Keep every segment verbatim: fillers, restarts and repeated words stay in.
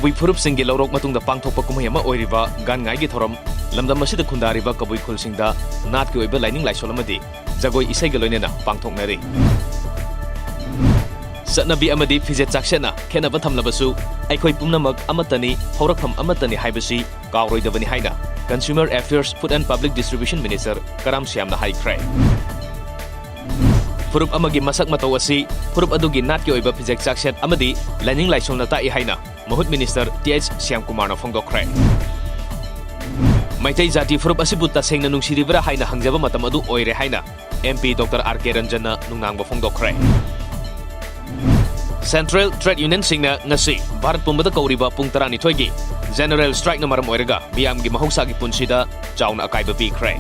ꯀꯕꯨꯏ ꯐꯨꯔꯨꯞꯁꯤꯡꯒꯤ ꯂꯧꯔꯣꯛ ꯃꯇꯨꯡꯗ ꯄꯥꯡꯊꯣꯛꯄ ꯀꯨꯝꯍꯩ ꯑꯃ ꯑꯣꯏꯔꯤꯕ ꯒꯥꯟ ꯉꯥꯏꯒꯤ ꯊꯧꯔꯝ ꯂꯝꯗꯝ ꯑꯁꯤꯗ ꯈꯨꯟꯗꯥꯔꯤꯕ ꯀꯕꯨꯏ ꯈꯨꯜꯁꯤꯡꯗ ꯅꯥꯠꯀꯤ ꯑꯣꯏꯕ ꯂꯥꯏꯅꯤꯡ ꯂꯥꯏꯁꯣꯜ ꯑꯃꯗꯤ ꯖꯒꯣꯏ ꯏꯁꯩꯒ ꯂꯣꯏꯅꯅ ꯄꯥꯡꯊꯣꯛꯅꯔꯤ꯫ ꯆꯠꯅꯕꯤ ꯑꯃꯗꯤ ꯐꯤꯖꯦꯠ ꯆꯥꯛꯁꯦꯠꯅ ꯈꯦꯠꯅꯕ ꯊꯝꯂꯕꯁꯨ, ꯑꯩꯈꯣꯏ ꯄꯨꯝꯅꯃꯛ ꯑꯃꯠꯇꯅꯤ, ꯍꯧꯔꯛꯐꯝ ꯑꯃꯠꯇꯅꯤ ꯍꯥꯏꯕꯁꯤ ꯀꯥꯎꯔꯣꯏꯗꯕꯅꯤ ꯍꯥꯏꯅ Consumer Affairs, Food and Public Distribution Minister ꯀꯔꯥꯝ ꯁ꯭ꯌꯥꯝꯅ ꯍꯥꯏꯈ꯭ꯔꯦ꯫ ꯐꯨꯔꯨꯞ ꯑꯃꯒꯤ ꯃꯁꯛ ꯃꯇꯧ ꯑꯁꯤ ꯐꯨꯔꯨꯞ ꯑꯗꯨꯒꯤ ꯅꯥꯠꯀꯤ ꯑꯣꯏꯕ ꯐꯤꯖꯦꯠ ꯆꯥꯛꯁꯦꯠ ꯑꯃꯗꯤ ꯂꯥꯏꯅꯤꯡ ꯂꯥꯏꯁꯣꯜꯅ ꯇꯥꯛꯏ ꯍꯥꯏꯅ ꯃꯍꯨꯠ ꯃꯤꯅꯤꯁꯇꯔ ꯇꯤ ꯑꯩꯆ ꯁ꯭ꯌꯥꯝꯀꯨꯃꯥꯔꯅ ꯐꯣꯡꯗꯣꯛꯈ꯭ꯔꯦ꯫ ꯃꯩꯇꯩ ꯖꯥꯇꯤ ꯐꯨꯔꯨꯞ ꯑꯁꯤꯕꯨ ꯇꯁꯦꯡꯅ ꯅꯨꯡꯁꯤꯔꯤꯕ꯭ꯔꯥ ꯍꯥꯏꯅ ꯍꯪꯖꯕ ꯃꯇꯝ ꯑꯗꯨ ꯑꯣꯏꯔꯦ ꯍꯥꯏꯅ ꯑꯦꯝ ꯄꯤ ꯗꯣꯛꯇꯔ ꯑꯥꯔ ꯀꯦ ꯔꯟꯖꯟꯅ ꯅꯨꯡꯅꯥꯡꯕ ꯐꯣꯡꯗꯣꯛꯈ꯭ꯔꯦ꯫ ꯁꯦꯟꯇ꯭ꯔꯦꯜ ꯇ꯭ꯔꯦꯗ ꯌꯨꯅꯤꯌꯟꯁꯤꯡꯅ ꯉꯁꯤ ꯚꯥꯔꯠ ꯄꯨꯝꯕꯗ ꯀꯧꯔꯤꯕ ꯄꯨꯡ ꯇꯔꯥꯅꯤꯊꯣꯏꯒꯤ ꯖꯦꯅꯔꯦꯜ ꯁ꯭ꯇ꯭ꯔꯥꯏꯛꯅ ꯃꯔꯝ ꯑꯣꯏꯔꯒ ꯃꯤꯌꯥꯝꯒꯤ ꯃꯍꯧꯁꯥꯒꯤ ꯄꯨꯟꯁꯤꯗ ꯆꯥꯎꯅ ꯑꯀꯥꯏꯕ ꯄꯤꯈ꯭ꯔꯦ꯫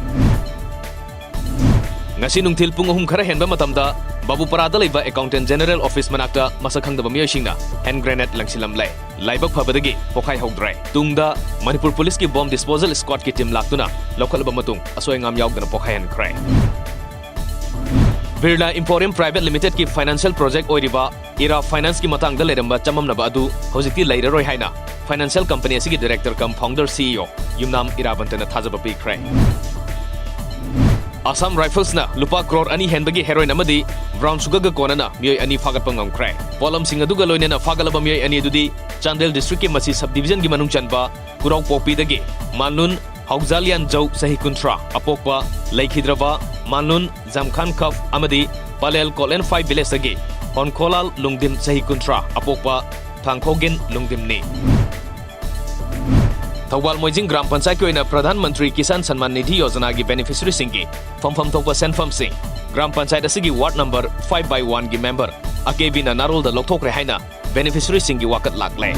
ꯉꯁꯤ ꯅꯨꯡꯊꯤꯜ ꯄꯨꯡ ꯑꯍꯨꯝ ꯈꯔ ꯍꯦꯟꯕ ꯃꯇꯝꯗ ꯕꯥꯕꯨꯄꯥꯔꯥꯗ ꯂꯩꯕ ꯑꯦꯀꯥꯎꯟꯇꯦꯟ ꯖꯦꯅꯔꯦꯜ ꯑꯣꯐꯤꯁ ꯃꯅꯥꯛꯇ ꯃꯁꯛ ꯈꯪꯗꯕ ꯃꯤꯑꯣꯏꯁꯤꯡꯅ ꯍꯦꯟ ꯒ꯭ꯔꯦꯅꯦꯗ ꯂꯪꯁꯤꯜꯂꯝꯂꯦ꯫ ꯂꯥꯏꯕꯛ ꯐꯕꯗꯒꯤ ꯄꯣꯈꯥꯏꯍꯧꯗ꯭ꯔꯦ꯫ ꯇꯨꯡꯗ ꯃꯅꯤꯄꯨꯔ ꯄꯨꯂꯤꯁꯀꯤ ꯕꯣꯝ ꯗꯤꯁꯄꯣꯖꯦꯜ ꯁ꯭ꯀ꯭ꯋꯥꯗꯀꯤ ꯇꯤꯝ ꯂꯥꯛꯇꯨꯅ ꯂꯧꯈꯠꯂꯕ ꯃꯇꯨꯡ ꯑꯁꯣꯏ ꯑꯉꯥꯝ ꯌꯥꯎꯗꯅ ꯄꯣꯈꯥꯏꯍꯟꯈ꯭ꯔꯦ꯫ ꯕꯤꯔꯂꯥ ꯏꯝꯄꯣꯔꯤꯌꯝ ꯄ꯭ꯔꯥꯏꯚꯦꯠ ꯂꯤꯃꯤꯇꯦꯗꯀꯤ ꯐꯥꯏꯅꯥꯟꯁꯤꯌꯦꯜ ꯄ꯭ꯔꯣꯖꯦꯛ ꯑꯣꯏꯔꯤꯕ ꯏꯔꯥ ꯐꯥꯏꯅꯥꯟꯁꯀꯤ ꯃꯇꯥꯡꯗ ꯂꯩꯔꯝꯕ ꯆꯃꯝꯅꯕ ꯑꯗꯨ ꯍꯧꯖꯤꯛꯇꯤ ꯂꯩꯔꯔꯣꯏ ꯍꯥꯏꯅ ꯐꯥꯏꯅꯥꯟꯁꯤꯌꯦꯜ ꯀꯝꯄꯅꯤ ꯑꯁꯤꯒꯤ director cum founder, C E O, Yumnam ꯏꯔꯥꯕꯟꯇꯅ ꯊꯥꯖꯕ ꯄꯤꯈ꯭ꯔꯦ꯫ ꯑꯁꯥꯝ ꯔꯥꯏꯐꯜꯁꯅ ꯂꯨꯄꯥ ꯀ꯭ꯔꯣꯔ ꯑꯅꯤ ꯍꯦꯟꯕꯒꯤ ꯍꯦꯔꯣꯏꯟ ꯑꯃꯗꯤ ꯕ꯭ꯔꯥꯎꯟ ꯁꯨꯒꯔꯒ ꯀꯣꯟꯅꯅ ꯃꯤꯑꯣꯏ ꯑꯅꯤ ꯐꯥꯒꯠꯄ ꯉꯝꯈ꯭ꯔꯦ꯫ ꯄꯣꯠꯂꯝꯁꯤꯡ ꯑꯗꯨꯒ ꯂꯣꯏꯅꯅ ꯐꯥꯒꯠꯂꯕ ꯃꯤꯑꯣꯏ ꯑꯅꯤ ꯑꯗꯨꯗꯤ ꯆꯥꯟꯗꯦꯜ ꯗꯤꯁꯇ꯭ꯔꯤꯛꯀꯤ ꯃꯁꯤ ꯁꯕ ꯗꯤꯕꯤꯖꯟꯒꯤ ꯃꯅꯨꯡ ꯆꯟꯕ ꯀꯨꯔꯥꯎꯄꯣꯛꯄꯤꯗꯒꯤ ꯃꯥꯟꯂꯨꯟ ꯍꯥꯎꯖꯥꯂꯤꯌꯥꯟꯖꯧ, ꯆꯍꯤ ꯀꯨꯟꯊ꯭ꯔꯥ, ꯑꯄꯣꯛꯄ ꯂꯩꯈꯤꯗ꯭ꯔꯕ ꯃꯥꯟꯂꯨꯟ ꯖꯝꯈꯥꯟ ꯈꯐ ꯑꯃꯗꯤ ꯄꯂꯦꯜ ꯀꯣꯠꯂꯦꯟꯐꯥꯏ ꯚꯤꯂꯦꯖꯇꯒꯤ ꯍꯣꯟꯈꯣꯂꯥꯜ ꯂꯨꯡꯗꯤꯝ, ꯆꯍꯤ ꯀꯨꯟꯊ꯭ꯔꯥ, ꯑꯄꯣꯛꯄ ꯊꯥꯡꯈꯣꯒꯤꯟ ꯂꯨꯡꯗꯤꯝꯅꯤ꯫ ꯊꯧꯕꯥꯜ ꯃꯣꯏꯖꯤꯡ ꯒ꯭ꯔꯥꯝ ꯄꯟꯆꯥꯌꯠꯀꯤ ꯑꯣꯏꯅ ꯄ꯭ꯔꯙꯥꯟ ꯃꯟꯇ꯭ꯔꯤ ꯀꯤꯁꯥꯟ ꯁꯟꯃꯥꯟ ꯅꯤꯙꯤ ꯌꯣꯖꯅꯥꯒꯤ ꯕꯦꯅꯤꯐꯤꯁꯔꯤꯁꯤꯡꯒꯤ ꯐꯝꯐꯝ ꯊꯣꯛꯄ ꯁꯦꯟꯐꯝꯁꯤꯡ ꯒ꯭ꯔꯥꯝ ꯄꯟꯆꯥꯌꯠ ꯑꯁꯤꯒꯤ ꯋꯥꯔꯗ ꯅꯝꯕꯔ ꯐꯥꯏꯚ ꯕꯥꯏ ꯋꯥꯟꯒꯤ ꯃꯦꯝꯕꯔ ꯑꯀꯦꯕꯤꯅ ꯅꯥꯔꯣꯜꯗ ꯂꯧꯊꯣꯛꯈ꯭ꯔꯦ ꯍꯥꯏꯅ ꯕꯦꯅꯤꯐꯤꯁꯔꯤꯁꯤꯡꯒꯤ ꯋꯥꯀꯠ ꯂꯥꯛꯂꯦ꯫